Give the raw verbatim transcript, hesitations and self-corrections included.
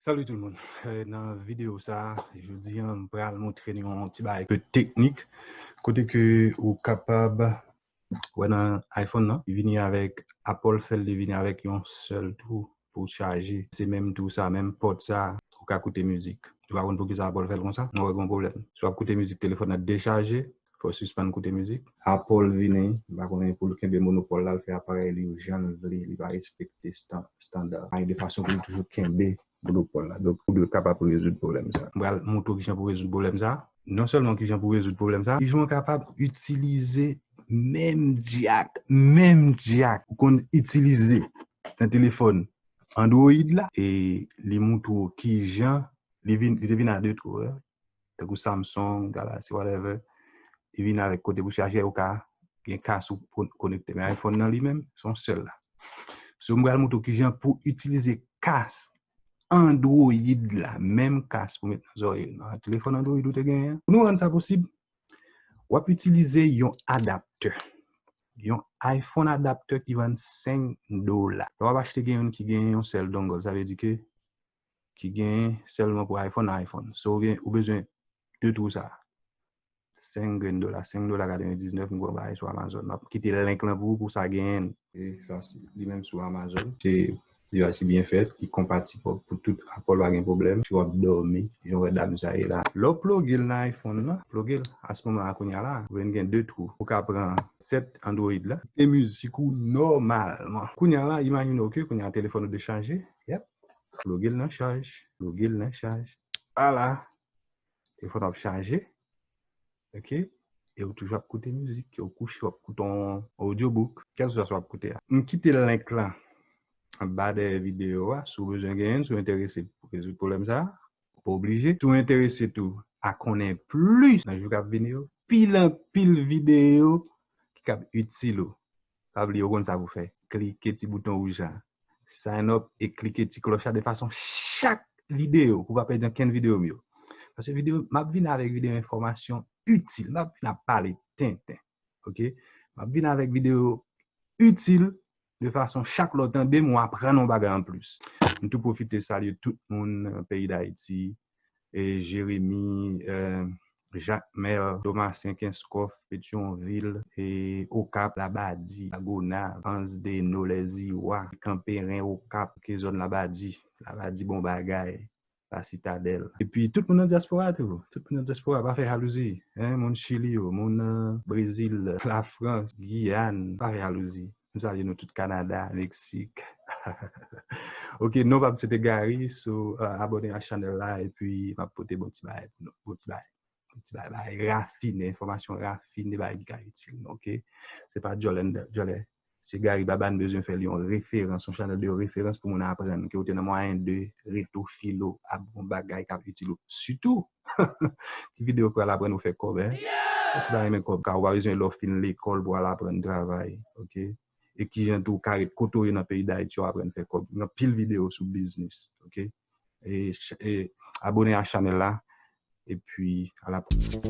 Salut tout le monde. Euh, nan videyo sa, jodi a, m pral montre nou yon ti bagay pe teknik, kote ke ou kapab wè nan iPhone nan, li vini avèk, Apple fè l, li vini avèk yon sèl twou pou chaje. Se menm twou sa, menm pòt sa, ou ka koute mizik. Ou pa konn poukisa Apple fè l konsa? Nou wè gen yon pwoblèm. Si w ap koute mizik, telefòn nan dechaje, fò w sispann koute mizik. Apple vini, m pa konnen, pou l kenbe monopòl la, l fè aparèy li jan l vle, li pa respekte stan-, estanda. Ay, de fason pou l toujou kenbe monopòl la. Donk, ou dwe kapab rezoud pwoblèm sa. M pral montre w kijan pou rezoud pwoblèm sa. Non sèlman kijan pou rezoud pwoblèm sa, kijan w kapab itilize menm dyak, menm dyak ou konn itilize nan telefòn Android la, e li montre w kijan li vin, li te vin a de twou, tankou Samsung, Galaxy, whatever, li vin avèk kote pou chaje, ou ka gen kas ou kon-, konekte. Men iPhone nan li menm, se yon sèl la. So, m pral montre w kijan pou itilize kas Android la, menm kas pou met nan zòrèy, nan telefòn Android ou te genyen an. Pou nou rann sa posib, w ap itilize yon adaptè. Yon iPhone adaptè ki vann senk dola. Lè w ap achte, gen youn ki gen yon sèl dongle, sa vle di ke ki gen sèlman pou iPhone a iPhone. So, ou gen, ou bezwen de twou sa. Senk grenn dola, senk dola katrevendiznèf, m kwè bagay sou Amazon. M ap kite link lan pou ou, pou sa genyen. E sa, se li menm sou Amazon. Se device byen fèt, ki konpatib pou tout Apple, pa gen pwoblèm. Si w ap dòmi, jan w wè dam sa ye la. Lè w ploge l nan iPhone nan, ploge l a se moman a kounye a la, ou vin gen de twou. Ou ka pran sèt Android la, e mizik ou nòmalman. Kounye a la, imajine w ke kounye a telefòn ou dechaje. Yep. Ploge l nan chaj, ploge l nan chaj. Ala, telefòn w ap chaje. Ok? E ou toujou ap koute mizik, ou kouche, w ap koute yon audiobook, kèlkeswa sa w ap koute a. M kite link lan anba dèyè videyo a, si w bezwen genyen, si w enterese pou rezoud pwoblèm sa a, ou pa oblije. Si w enterese tou a konnen plis nan jou k ap vini yo, pil anpil videyo ki kab itil ou. Pa bliye, ou konn sa pou fè. Klike ti bouton wouj la. Sign up e klike ti klòch la de fason chak videyo, pou w pa pèdi ankenn videyo m yo. Paske videyo, m ap vin avèk videyo enfòmasyon itil. M ap vin ap pale tenten. Ok? M ap vin avèk videyo itil de fason chak lè w tande m, w aprann yon bagay anplis. M tou pwofite salye tout moun nan peyi Dayiti, e Jeremi, e Jakmèl, Tomasen, Kenskòf, Petyonvil, e Okap, Labadi, Lagonav, Anse des Naux, Lèziwa, Kanperen, Okap, ke zòn Labadi, Labadi bon bagay, Lasitadèl. Epi tout moun nan dyaspora tou, tout moun nan dyaspora, pa fè jalouzi, hein, moun Chili yo, moun, e, Brezil, Lafrans, Giyàn, pa fè jalouzi. M salye nou tout Kanada, Meksik. Ok, non pa m se te Gary, so, e, abòne a chanèl la, epi m ap pote bon ti bagay pou nou, bon ti bagay. Bon ti bagay, bagay rafine, enfòmasyon rafine, bagay ki ka itil nou, ok? Se pa djòlè, djòlè. Se Gary Baba, n bezwen fè li yon referans, yon chanèl de referans pou moun aprann, ke ou te nan mwayen de reto filo, ap bon bagay k ap itil ou. Sitou, ki videyo k pral aprann ou fè kòb, hein? Ou si pa renmen kòb, ka ou pa bezwen lè w fin lekòl pou al aprann travay, ok? E kijan tou w ka ret kote w ye nan peyi Dayiti, w aprann fè kòb. Gen anpil videyo sou biznis, ok? E, e abòne a chanèl la, epi a la pwochèn.